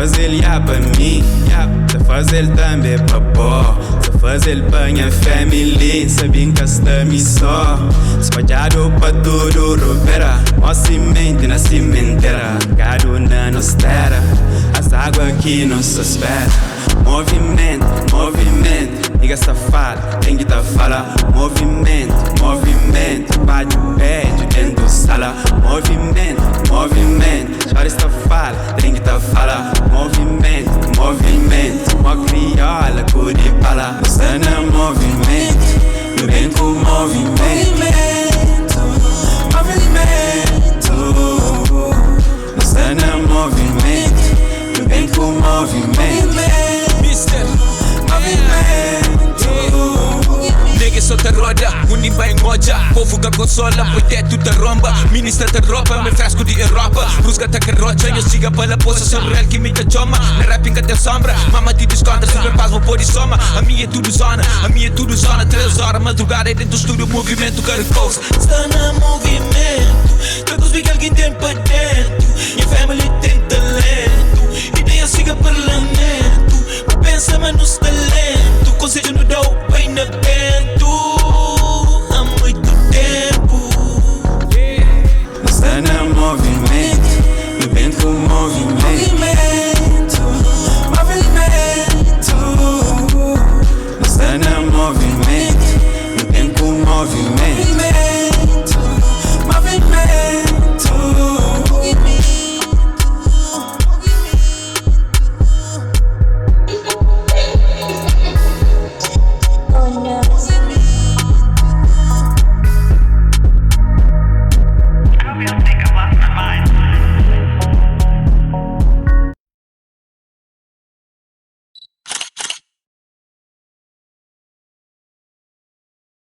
faze-l ya pa mi, ya Ta faze-l tanbe pa bo Ta faze-l pa nha family Sabe N ka sta mi so Spadjadu pa tudu rubera Ó simenti na simentera Gadu na nos tera Azágua ki nu sa spera Movimentu, movimentu Nigga sta fala, ten ki ta fala Movimentu, movimentu Bate bedju dentu sala Movimentu, movimentu Shawty sta fala, ten ki ta fala Movimentu, movimentu Mó kriola ku di bala Nu sta na movimentu Nu ben ku movimentu Movimentu, Nu sta na movimentu Nu ben ku movimentu Mister Movimentu Nigga só ta roda, undi vai ngodja Povo ka consola, poi teto ta romba Ministra ta dropa, me fresco di Europa Rusga ta carrocha, nhos txiga pa la poça Só real ki mi ta txoma, na rap nka ten sombra Mama ti descontra, super paz bo pode soma Ami é tudo zona, ami é tudo zona 3 hora madrugada é dentro do estúdio, movimento ka repousa Sta na movimento, ta cuspi kel ki tem pa.